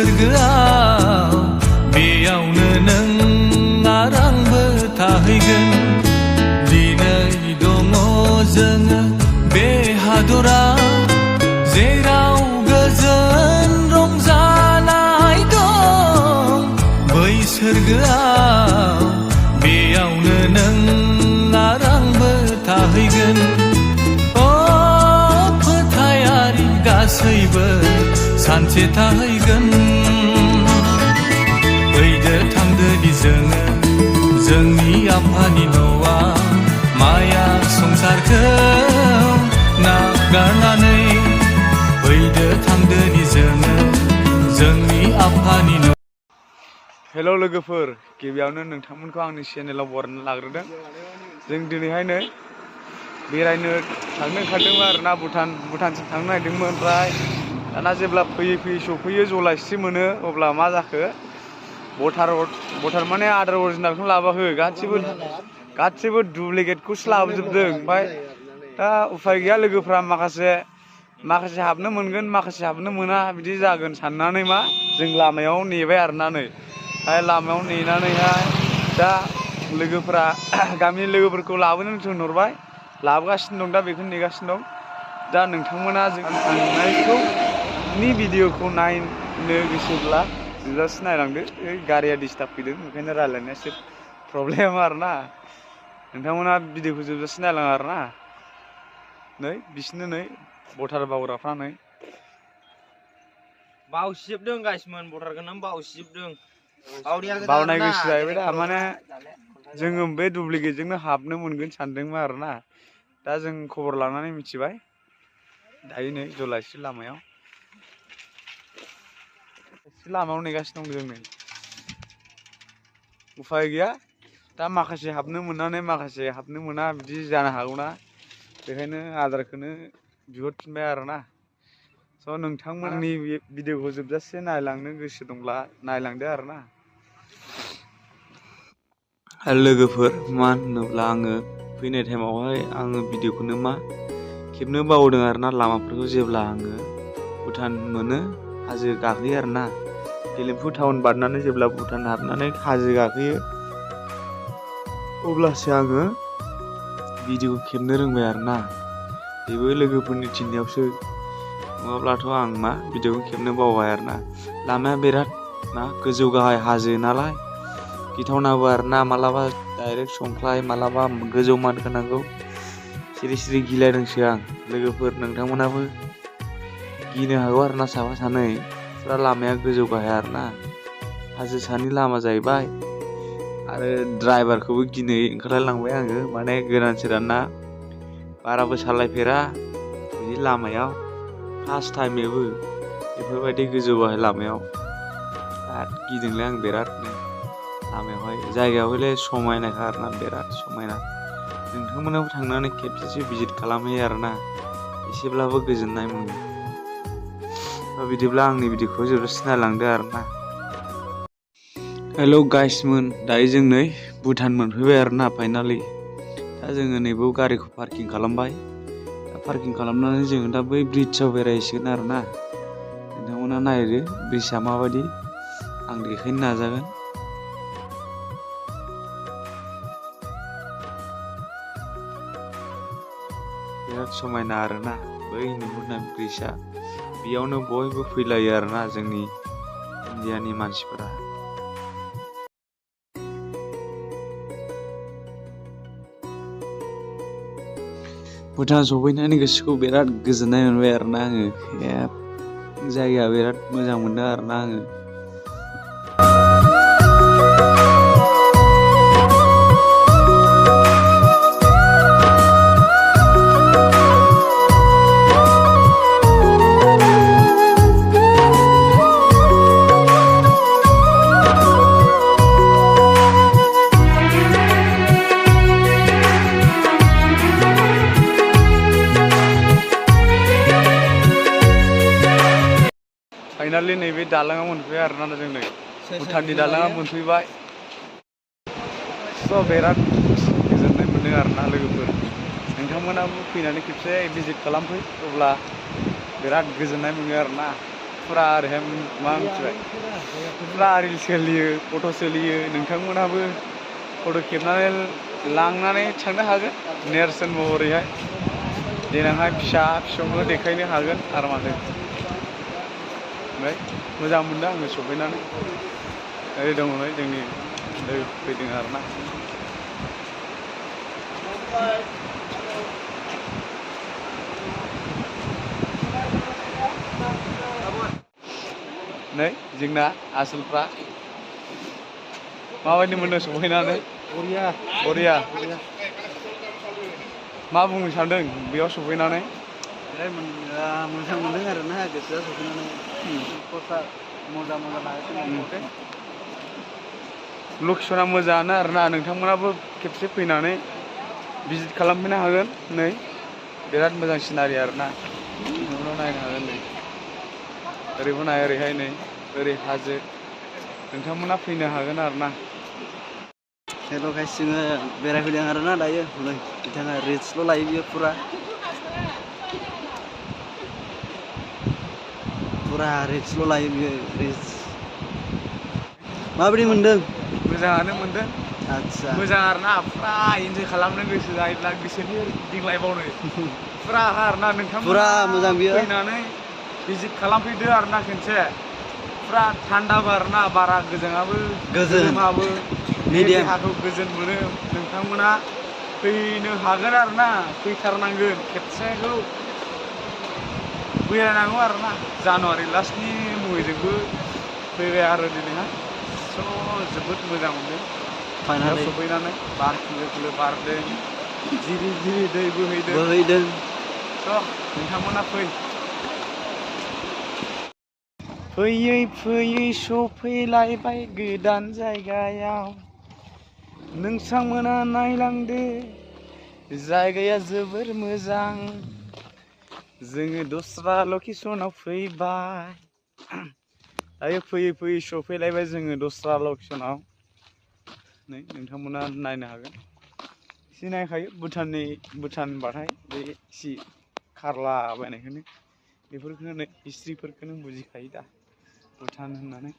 सोरगोआव बेयावनो नों आरो आंबो थाहैगोन दिनै दङ जोङो बे हादराव जेराव गोजोन रंजानाय दं बै सोरगोआव बेयावनो नों आरो आंबो थाहैगोन फोथायारि गासैबो सानसे थाहैगोन फैदो थांदोनि जोङो जोंनि आफानि न'आ माया संसारखौ नागारनानै फैदो थांदोनि जोङो जोंनि आफानि न'। हेल' लोगोफोर, गिबियावनो नोंथांमोनखौ आंनि चेनेलाव बरायना लाग्रोदों। जों दिनैहायनो बेरायनो थांनो ओंखारदोंमोन आरोना भुटानसिम थांनो नागिरदोंमोन। ओमफ्राय दाना जेब्ला फैयै सफैयो जलाइस्रि मोनो अब्ला मा जाखो भटार माने आदार अरिजिनालखौनो लाबोआखै गासिबो डुप्लिकेटखौसो लाबोजोबदों। ओमफ्राय दा उफाय गैया लोगोफ्रा माखासे हाबनो मोनगोन माखासे हाबनो मोना बिदि जागोन साननानै मा जों लामायाव नेबाय आरोना नै लामायाव नेनानैहाय दा लोगोफ्रा गामिनि लोगोफोरखौ लाबोनो थिनहरबाय लाबोगासिनो दं दा बेखौनो नेगासिनो दं। दा नोंथांमोना जों थांनायनि भिडिअखौ नायनो गोसोब्ला जोबजासे नायलांदो। गारिया डिस्टार्ब फैदों ओंखायनो रायज्लायनाया एसे प्रब्लेम आरोना। नोंथांमोना भिडिअखौ जोबजासे नायलाङो आरोना। नै बिसोरनो नै भटार बावग्राफ्रा नै बावसिजोबदों गाइसमोन भटारखौ नों बावसिजोबदों बावनाय गोसो जाहैबाय दा माने जोङो बे डुप्लिकेटजोंनो हाबनो मोनगोन सानदोंमोन आरोना। दा जों खबर लानानै मिथिबाय दायो नै जलाइस्रि लामायाव नेगासिनो दं जों नै उफाय गैया दा माखासे हाबनो मोननानै माखासे हाबनो मोना बिदि जानो हागौना बेखायनो आदारखौनो बिहरफिनबाय आरोना। स' नोंथांमोननि भिडिअखौ जोबजासे नायलांनो गोसो दंब्ला नायलांदो आरोना। लोगोफोर मा होनोब्ला आङो फैनाय टाइमावहाय आङो भिडिअखौनो खेबनो बावदों आरोना। लामाफोरखौ जेब्ला आङो भुटान मोनो हाजो गाखोयो आरोना। गेलेमफु टाउन बारनानै जेब्ला भुटान हाबनानै हाजो गाखोयो अब्लासो आङो भिडिअखौ खेबनो रोंबाय आरोना। बेबो लोगोफोरनि थिननायावसो, नङाब्लाथ' आं भिडिअखौ खेबनो बावबाय आरोना। लामाया बिराद गोजौ गाहाय हाजो नालाय गिथावनाबो आरोना। मालाबा डाइरेक्ट संख्लाय मालाबा गोजौ मानखोनांगौ सिरि गिलायदोंसो आं। लोगोफोर नोंथांमोनाबो गिनो हागौ आरोना साफा सानै। फुरा लामाया गोजौ गाहाय आरोना हाजो सानि लामा जाहैबाय। आरो ड्राइभारखौबो गिनो ओंखारलायलांबाय आङो, माने गोदान सोदाना बाराबो सालायफेरा बिदि लामायाव फार्स्ट टाइम बेफोरबायदि गोजौ गाहाय लामायाव बिराद गिदोंलै आं बिरादनो। लामायावहाय जायगायावहाय समायनाखा आरोना बिराद समायना। नोंथांमोनाबो थांनानै खेबसेसो भिजिट खालामहैयो आरोना, एसेब्लाबो गोजोननाय मोनो। बिदिब्ला आंनि भिडिअखौ जोबजासे नायलांदो आरोना। हेल' गाइसमोन, दायो जों नै भुटान मोनफैबाय आरोना फाइनालि। दा जोङो नैबेयाव गारिखौ पार्किं खालामबाय। दा पार्किं खालामनानै जोङो दा बै ब्रिड्जआव बेरायहैसिगोन आरोना। नोंथांमोना नायदो ब्रिड्जआ माबायदि, आं देखायनो नाजागोन। बिराद समायना आरोना बै नुहुरनाय ब्रिड्जआ। बेयावनो बयबो फैलायो आरोना जोंनि इन्डियानि मानसिफोरा। भुटान सफैनानै गोसोखौ बिराद गोजोननाय मोनबाय आरोना आङो। जायगाया बिराद मोजां मोनदों आरोना आङो। फाइनालि नैबे दालाङाव मोनफैबाय आरोना जों नै भुटाननि दालाङाव मोनफैबाय। स' बिराद गोजोननाय मोनदों आरोना लोगोफोर। नोंथांमोनाबो फैनानै खेबसे भिजिट खालामफै, अब्ला बिराद गोजोननाय मोनो आरोना। फुरा ओरैहाय मा मिथिबाय फुरा रिल सोलियो फट' सोलियो नोंथांमोनहाबो फट' खेबनानै लांनानै थांनो हागोन नेरसोन महरैहाय देनांहाय फिसा फिसौनो देखायनो हागोन आरो माथो ओमफ्राय मोजां मोनदों आङो सफैनानै ओरै दङ नै जोंनि लोगो फैदों आरोना नै जोंना आसोलफ्रा माबायदि मोनदों सफैनानै बरिया मा बुंनो सानदों बेयाव सफैनानै मोजां मोनदों आरोना गोसोआ सफैनानै मोजां लागासिनो लकेसना मोजाङानो आरोना नोंथांमोनाबो खेबसे फैनानै भिजिट खालामफैनो हागोन नै बिराद मोजां सिनारि आरोना नोंथांमोनाव नायनो हागोन नै ओरैबो नाय ओरैहाय नै ओरै हाजो नोंथांमोना फैनो हागोन आरोना हेल' गाइस जोङो बेरायफैदों आरोना दायो नै बिथाङा रिल्सल' लायो बियो फुरा रिल्सल' लायो बियो रिल्स माबायदि मोनदों मोजाङानो मोनदों आदसा मोजां आरोना फुरा इन्जय खालामनो गोसो जायोब्ला गोसोनि गिदिंलायबावनो फुरा आरोना नोंथांमोना फुरा मोजां बियो फैनानै भिजिट खालामफैदो आरोना खनसे फुरा थान्दाबो आरोना बारा गोजाङाबो गोलोमाबो देहाखौ गोजोन मोनो नोंथांमोना फैनो हागोन आरोना फैथारनांगोन खेबसेखौ बेरायनांगौ आरोना जानुवारि लास्टनि मुङैजोंबो फैबाय आरो दिनैहाय स' जोबोद मोजां मोनदों बेयाव सफैनानै बार खोलो खोलो बारदों जिरि जिरि दै बोहैदों स' नोंथांमोना फैयै फैयै सफैलायबाय गोदान जायगायाव नोंथांमोना नायलांदो जायगाया जोबोर मोजां जोङो दस्रा लकेसनाव फैबाय दायो फैयै फैयै सफैलायबाय जोङो दस्रा लकेसनाव नै नोंथांमोना नायनो हागोन सिनायखायो भुटान बाथाय बे एसे खारला बायनायखौनो बेफोरखौनो नै हिस्ट्रिफोरखौनो बुजिखायो दा भुटान होननानै